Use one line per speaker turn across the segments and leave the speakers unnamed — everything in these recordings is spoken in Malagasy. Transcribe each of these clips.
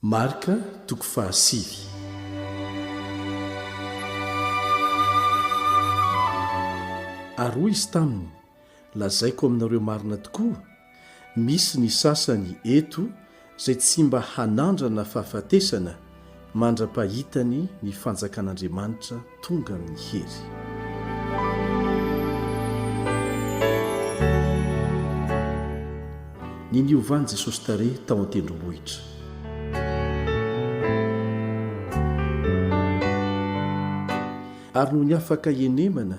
Marka toko fahasivy. Ary hoy izy taminy, Lazaiko aminareo marina tokoa, misy ny sasany eto izay tsy mba hanandrana fahafatesana mandra-pahitany ny fanjakan'Andriamanitra tonga amin'ny hery. Ny niovan'i Jesosy tarehy tao an-tendrombohitra. Ary nony afaka henemana,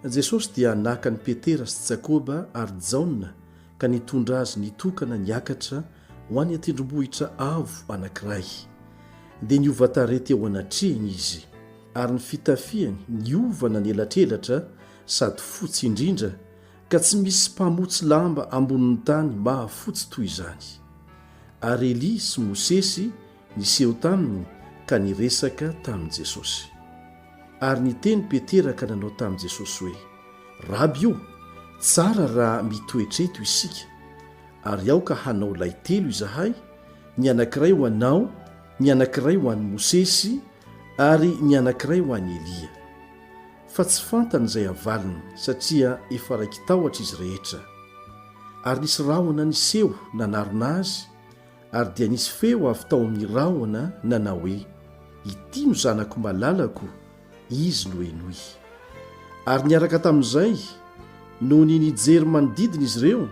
Jesosy dia naka an'i Petera sy Jakoba ary Jaona ka nitondra azy nitokana niakatra ho any an-tendrombohitra avo anankiray. Dia niova tarehy teo anatrehiny izy, ary ny fitafiany niova nanelatrelatra sady fotsy indrindra, ka tsy misy mpamotsy lamba ambonin'ny tany mahafotsy toy izany. Ary Elia sy Mosesy niseho taminy ka niresaka tamin'i Jesosy. Ary niteny Petera ka nanao tamin'i Jesosy hoe, Raby o, tsara raha mitoetra eto isika, ary aoka hanao lay telo izahay, ny anankiray ho anao, ny anankiray ho an'i Mosesy, ary ny anankiray ho an'i Elia. Fa tsy fantany izay havaliny, satria efa raiki-tahotra izy rehetra. Ary nisy rahona niseho nanarona azy, Ary dia nisy feo avy tao amin'ny rahona nanao hoe, Ity no Zanako malalako, Izy no henoy. Ary niaraka tamin'izay, nony nijery manodidina izy ireo,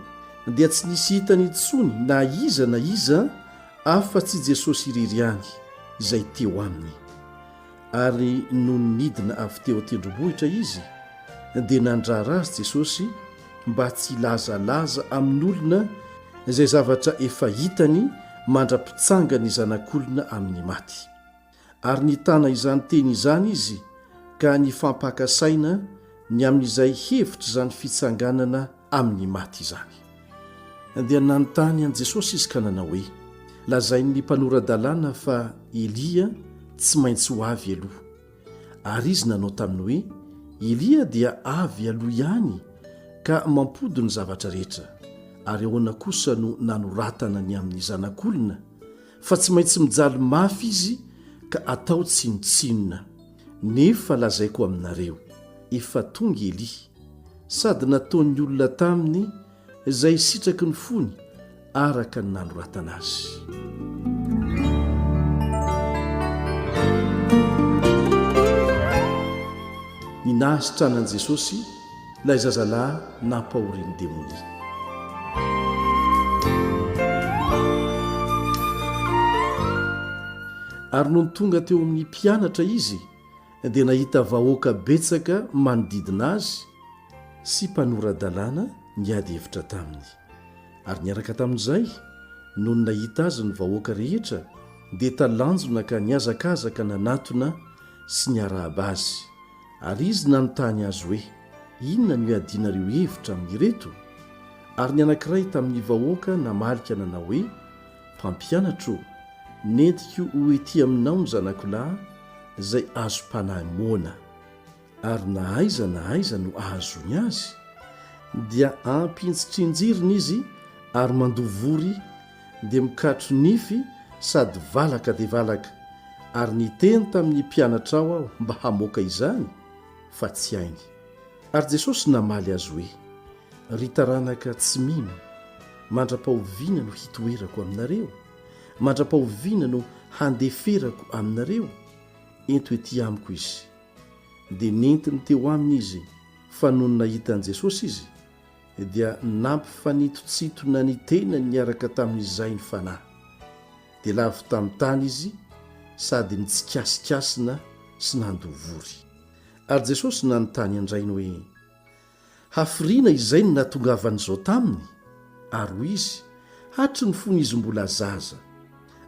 dia tsy nisy hitany intsony na iza na iza afa-tsy Jesosy irery ihany, izay teo aminy. Ary nony nidina avy teo an-tendrombohitra izy, dia nandrara azy Jesosy mba tsy hilazalaza amin'olona izay zavatra efa hitany mandra-pitsangan'ny Zanak'olona amin'ny maty. Ary nitana izany teny izany izy ka nifampaka saina ny amin'izay hevitr'izany fitsanganana amin'ny maty izany. Dia nanontany an'i Jesosy izy ka nanao hoe, Lazain'ny mpanora-dalàna fa Elia tsy maintsy ho avy aloha. Ary izy nanao taminy hoe, Elia dia avy aloha ihany ka mampody ny zavatra rehetra, ary ahoana kosa no nanoratana ny amin'ny Zanak'olona, fa tsy maintsy mijaly mafy izy ka atao tsinontsinona? Nefa lazaiko aminareo, efa tonga Elia, sady nataon'ny olona taminy izay sitraky ny fony araka ny nanoratana azy. Ny nahasitranan'i Jesosy ilay zazalahy nampahorian'ny demonia. Ary nony tonga teo amin'ny mpianatra izy, dia nahita vahoaka betsaka manodidina azy sy mpanora-dalàna niady hevitra taminy. Ary niaraka tamin'izay, nony nahita azy ny vahoaka rehetra, dia talanjona ka nihazakazaka nanatona sy niarahaba azy. Ary izy nanontany azy hoe, Inona no iadianareo hevitra amin'ireto? Ary ny anankiray tamin'ny vahoaka namaly ka nanao hoe, Mpampianatra ô, nentiko ho ety aminao ny zanako lahy izay azom-panahy moana, ary na aiza na aiza no ahazoany azy, dia ampinjitrinjirina izy ary mandoa vory, dia mikatro nify sady valaka dia valaka, ary niteny tamin'ny mpianatrao aho mba hamoaka izany, fa tsy hainy. Ary Jesosy namaly azy hoe, Ry taranaka tsy mino, mandra-pahoviana no hitoerako aminareo? Mandra-pahoviana no handeferako aminareo? Ento ety amiko izy. Dia nentiny teo aminy izy, fa nony nahita an'i Jesosy izy, dia nampifanitotsintona ny tenany niaraka tamin'izay ny fanahy. Dia lavo tamin'ny tany izy sady nitsikasikasina sy nandoa vory. Ary Jesosy nanontany an-drainy hoe, Hafiriana izay no nahatongavan'izao taminy? Ary hoy izy, Hatry ny fony izy mbola zaza.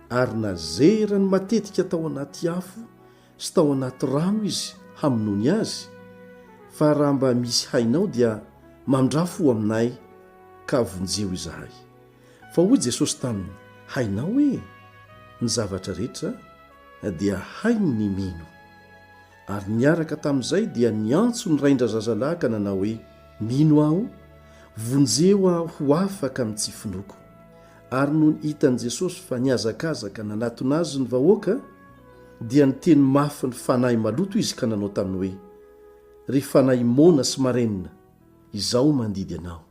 Ary nazerany matetika tao anaty afo sy tao anaty rano izy hamonoany azy, fa raha mba misy hainao dia mamindrà fo aminay ka vonjeo izahay. Fa hoy Jesosy taminy, Hainao hoe? Ny zavatra rehetra dia hainy ny mino. Ary niaraka tamin'izay dia niantso ny rain-drazazalahy ka nanao hoe, Mino aho, vonjeo aho ho afaka amin'ny tsy finoako. Ary nony hitan'i Jesosy fa nihazakazaka nanatona azy ny vahoaka, dia niteny mafy ny fanahy maloto izy ka nanao taminy hoe, Ry fanahy moana sy marenina, izaho mandidy anao,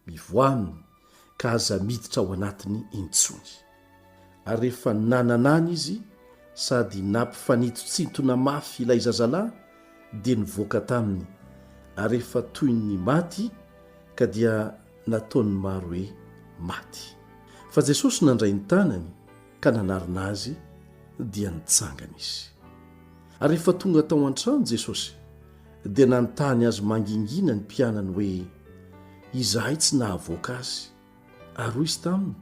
mivoaha aminy, ka aza miditra ao anatiny intsony. Ary rehefa nananana izy sady nampifanitotsintona mafy ilay zazalahy, dia nivoaka taminy, ary efa toy ny maty, ka dia nataon'ny maro hoe maty. Fa Jesosy nandray ny tanany ka nanarina azy, dia nitsangana izy. Ary rehefa tonga tao an-trano Jesosy, dia nanontany azy mangingina ny mpianany hoe, Izahay tsy nahavoaka azy. Ary hoy izy taminy,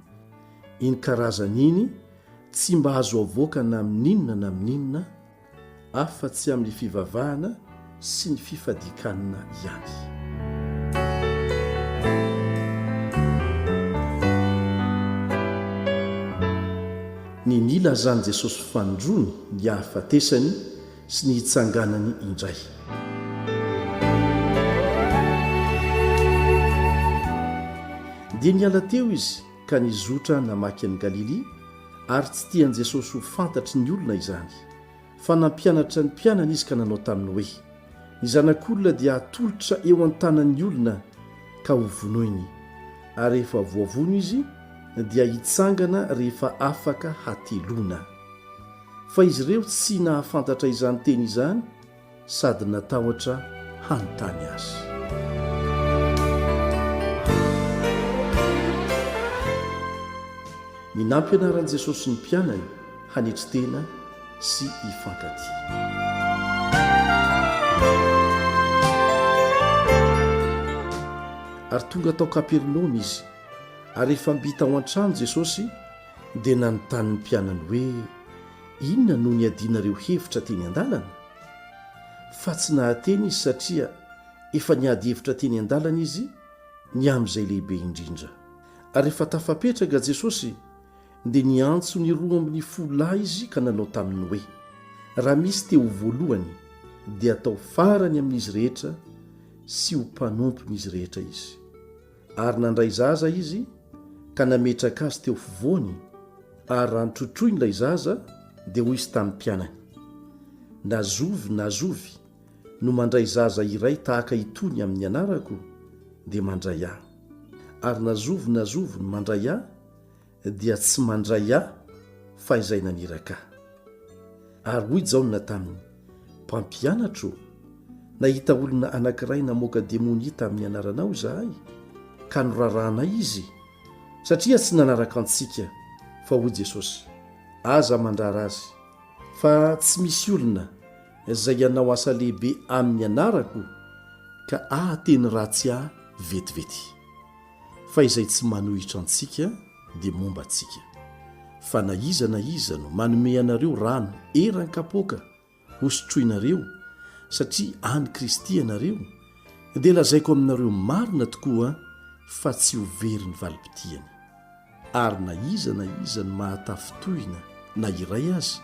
Iny karazany iny tsy mba azo avoaka na amin'inona na amin'inona, afa-tsy amin'ny fivavahana sy ny fifadian-kanina ihany. Ny nilazan'i Jesosy fanindroany ny hahafatesany sy ny hitsanganany indray. Dia niala teo izy ka nizotra namaky an'i Galilia, ary tsy tian'i Jesosy ho fantatry ny olona izany. Fa nampianatra ny mpianany izy ka nanao taminy hoe, Ny Zanak'olona dia hatolotra eo an-tanan'ny olona ka hovonoiny, ary rehefa voavono izy dia hitsangana rehefa afaka hateloana. Fa izy ireo tsy nahafantatra izany teny izany sady natahotra hanontany azy. Ny nampianaran'i Jesosy ny mpianany hanetry tena sy hifankatia. Ary tonga tao Kapernaomy izy, ary rehefa mby tao an-trano Jesosy, dia nanontany ny mpianany hoe, Inona no niadianareo hevitra teny an-dalana? Fa tsy nahateny izy satria efa niady hevitra teny an-dalana izy ny amin'izay lehibe indrindra. Ary rehefa tafapetraka Jesosy, dia niantso ny 12 lahy izy ka nanao taminy hoe, Raha misy te ho voalohany, dia atao farany amin'izy rehetra sy ho mpanompon'izy rehetra izy. Ary nandray zaza izy ka nametraka azy teo afovoany, ary raha notrotroiny ilay zaza, dia hoy izy tamin'ny mpianany, Na zovy na zovy no mandray zaza iray tahaka itony amin'ny anarako, dia mandray ahy. Ary na zovy na zovy no mandray ahy, dia tsy mandray ahy fa izay naniraka ahy. Ary hoy Jaona taminy, Mpampianatra ô, nahita olona anankiray namoaka demonia tamin'ny anaranao izahay, ka norarahanay izy, satria tsy nanaraka antsika. Fa hoy Jesosy, Aza mandrara azy, fa tsy misy olona izay hanao asa lehibe amin'ny anarako ka hahateny ratsy ahy vetivety. Fa izay tsy manohitra antsika dia momba antsika. Fa na iza na iza no manome anareo rano eran-kapoaka hosotroinareo, satria an'i Kristy ianareo, dia lazaiko aminareo marina tokoa fa tsy ho very ny valim-pitiany. Ary na iza na iza no mahatafintohina na iray aza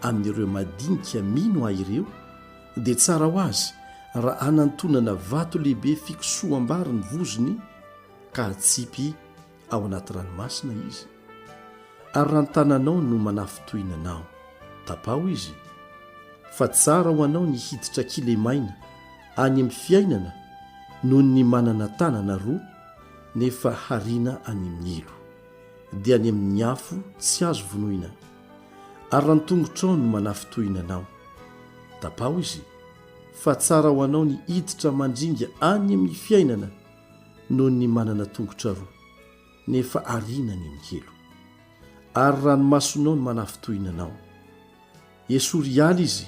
amin'ireo madinika mino Ahy ireo, dia tsara ho azy raha hanantonana vato lehibe fikosoham-bary ny vozony ka hatsipy ao anaty ranomasina izy. Ary raha ny tananao no manafintohina anao, tapaho izy, fa tsara ho anao ny hiditra kilemaina any amin'ny fiainana noho ny manana tanana roa nefa hariana any amin'ny helo, dia any amin'ny afo tsy azo vonoina. Ary raha ny tongotrao no manafintohina anao, tapaho izy, fa tsara ho anao ny hiditra mandringa any amin'ny fiainana noho ny manana tongotra roa, nefa ariana any amin'ny helo. Ary raha ny masonao no manafintohina anao, esory hiala izy,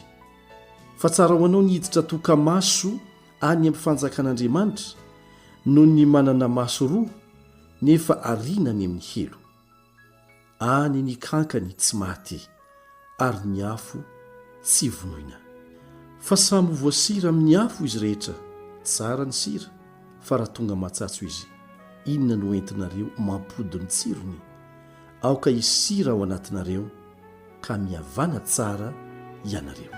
fa tsara ho anao ny hiditra toka-maso any amin'ny fanjakan'Andriamanitra noho ny manana maso roa nefa ariana any amin'ny helo. Any ny kankany tsy maty ary ny afo tsy vonoina. Fa samy ho voasira amin'ny afo izy rehetra, tsara ny sira, fa raha tonga matsatso izy, inona no entinareo mampody ny tsirony? Aoka hisy sira ao anatinareo, ka mihavàna tsara ianareo.